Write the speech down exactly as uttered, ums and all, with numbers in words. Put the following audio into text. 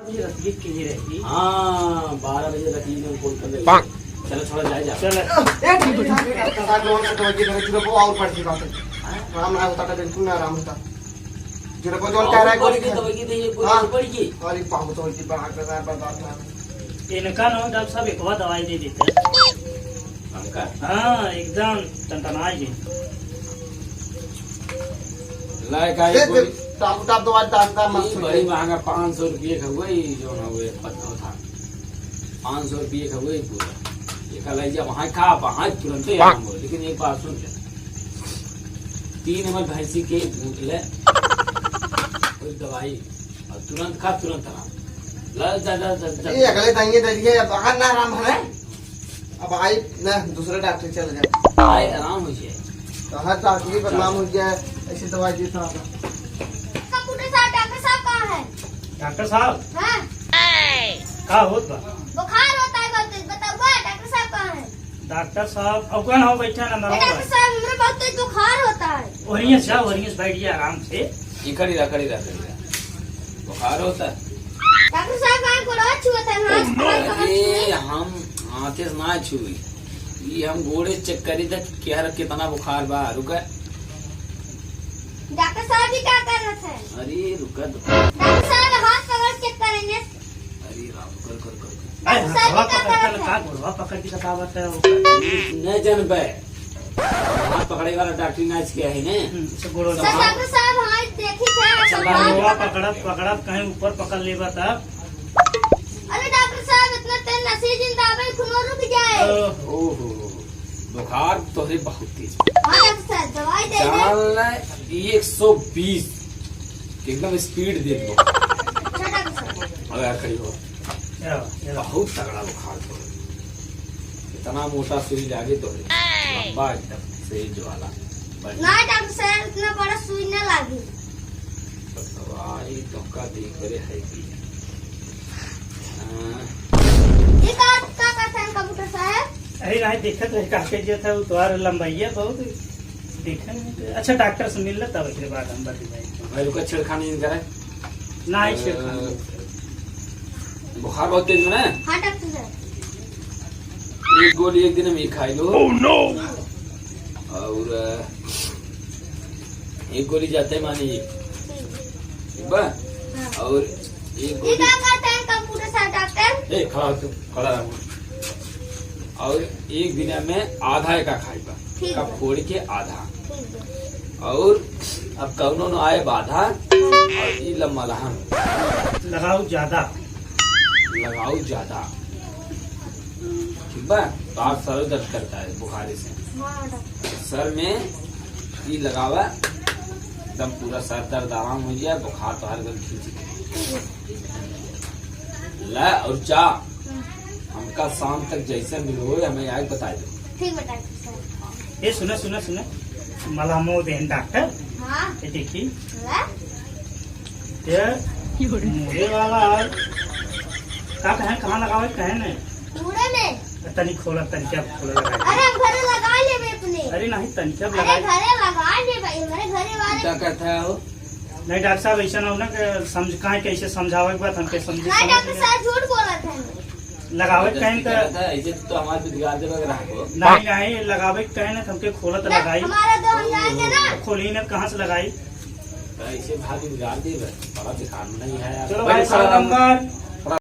बजे रतिया के ही रही। हाँ, बारह बजे रतिया में फोन कर ले। चलो, थोड़ा जाए जा। चलो। ए, ठीक है, ठीक है, डॉक्टर साहब, लोगों से दवाई दे, जुड़े वो और बढ़ की बात है। हाँ? राम ना होता तो बिल्कुल ना आराम होता। जुड़े वो जो और कह रहा है, बढ़ गोली की खा। दवाई दे, ये गोली हाँ। बढ़ की। अरे, बहुत होई थी, डॉक्टर साहब, बर्दाश्त ना। इनका ना, डॉक्टर साहब, एक और दवाई दे देते। हमका? हाँ, एकदम टनटनाई जी। लाए का दे, एक दे, गोली? टाप, टाप दवाई, टाप, टाप, मस्त ई हो बड़ी जाए। महंगा, पाँच सौ रुपये का हुआ, ई जौन हुए, पत्थर था। पाँच सौ रुपये का हुआ, ई पूरा। ये का लई जा, वहाँ खा, वहाँ तुरंत ही आराम हो, लेकिन एक बात सुन ले। तीन एम एल भैंसी के घूट ले, और दवाई, और तुरंत खा, तुरंत आराम। ला, जा, जा, जा, जा। ये अगले दाइए दे दिए, अब बाहर ना आराम है। अब आई ना, दूसरे डॉक्टर चल जाए। आए, आराम हो जाए। तो हर डॉक्टर की बदनाम हो जाए, ऐसे दवाई देता होगा। कंप्यूटर साहब, डॉक्टर साहब कहाँ है? डॉक्टर साहब? हाँ। का होत बा? बुखार होता है बहुत तेज, बताओ, डॉक्टर साहब कहाँ है? डॉक्टर साहब, अब कौन हो बैठा ना, ए, मरो डॉक्टर बा। साहब, हमरा बहुत तेज बुखार होता है। ओरियस जा, ओरियस बैठ जा आराम से। ये खड़ी रह, खड़ी रह, खड़ी रह। बुखार होता है। डॉक्टर साहब, हमारे गोड़वा छुअत है, हाथ, हमारे कमर अरे, छुए। हम हाथे से ना छुई। ये हम गोड़े चेक करी था कि यार कितना बुखार बा, रुका। डॉक्टर साहब, ये क्या कर रहे थे? अरे, रुका तो। डॉक्टर साहब, हाथ पकड़ चेक करेंगे। अरे राम, कर, कर, कर, कर। अरे, डॉक्टर साहब, हथवा ये क्या पकड़ कर कर रखे? का गोड़वा पकड़ के बतावत है वो? न जनबे। हाथ पकड़े वाला डॉक्टरी नाच के है ने। हम्म, इसे गोड़वा सब पकड़। डॉक्टर साहब, हाँ, देखी थे, अच्छा, सब बात। गोड़वा पकड़ब, पकड़ब, कहीं ऊपर पकड़ लेबा तब। अरे डॉक्टर साहब, इतना तेज नसी जिंदा में खूनो रुक जाए। ओहो, बुखार तोहरे बहुत तेज। हाँ डॉक्टर साहब, दवाई दे दे। जान ले, एक सौ बीस एकदम स्पीड दे दो। अच्छा डॉक्टर साहब। अरे यार, खड़ी हो। क्या, क्या? बहुत तगड़ा बुखार तो है। इतना मोटा सुई लागे तो है। लंबा एकदम, सेज वाला। बढ़िया। ना डॉक्टर साहब, इतना बड़ा सुई ना लागे। तो दवाई तुमका दी करे है कि। हाँ। ये का, का करते हैं कंप्यूटर साहब? अरे नहीं, देखत रहे, का के जे था, वो तोहार लंबाइया बहुत। देखे नहीं तो। अच्छा, डॉक्टर से मिल ले, तब एकरे बाद हम बतलाई। भाई, रुका, छेड़खानी नहीं करे। नहीं, अ, छेड़खानी। बुखार बहुत तेज है ना? हाँ, डॉक्टर साहब। एक गोली एक दिन में ही खाई लो। Oh, no! और, अ, एक गोली जाते माने एक। ठीक बा? हाँ। और एक ये गोली का करते हैं कंप्यूटर साहब डॉक्टर? ए, खड़ा हो तू, खड़ा रहो। और एक दिन में आधा एका खाई बा, ठीक एका बा। फोड़ के आधा। ठीक बा। और अब कौनो न आए बाधा, हाँ। और ई ला मलहम। लगाओ ज्यादा। लगाओ ज्यादा। ठीक बा? तो आज सर दर्द करता है बुखारी से। हाँ, डॉक्टर। सर में ई लगावा, एकदम पूरा सर दर्द आराम हो जाए, बुखार तो हर गल खींच ले। ला और जा, हमका शाम तक जैसे भी होए, हमें आके बताई दो। ठीक बा डॉक्टर साहब। ए, सुना, सुना, सुना, मलहमो देन डॉक्टर। हाँ। ए देखी। ला। ए, मुड़े वाला है। का कहे, कहाँ लगावे, कहे नहीं? मुड़े में। तनी खोला, तनी क्या खोला लगा। अरे, हम घरे लगा लेबे अपने। अरे नहीं, तनी क्या अरे, लगा। घरे लगा लेबे, हमारे घरे वाले। क्या कहता है वो? नहीं डॉक्टर साहब, ऐसा ना हो ना कि समझ, काहे कैसे समझावे के बाद हमके समझे, नहीं, समझ डॉक्टर में साहब झूठ बोलत है। लगावे तो कहीं जल्दी तो कहता है, ऐसे तो हमारे बिगाड़ देवे ग्राहक को। नहीं, नहीं, लगावे कहीं ना, हमके खोलत ना, लगाई। हमारा तो हम जाएंगे ना। खोली ना, कहाँ से लगाई? तो ऐसे भाभी बिगाड़ दे बे, बड़ा दिखान नहीं है यार। चलो भाई, भाई, सौ खड़ा रहो। नंबर।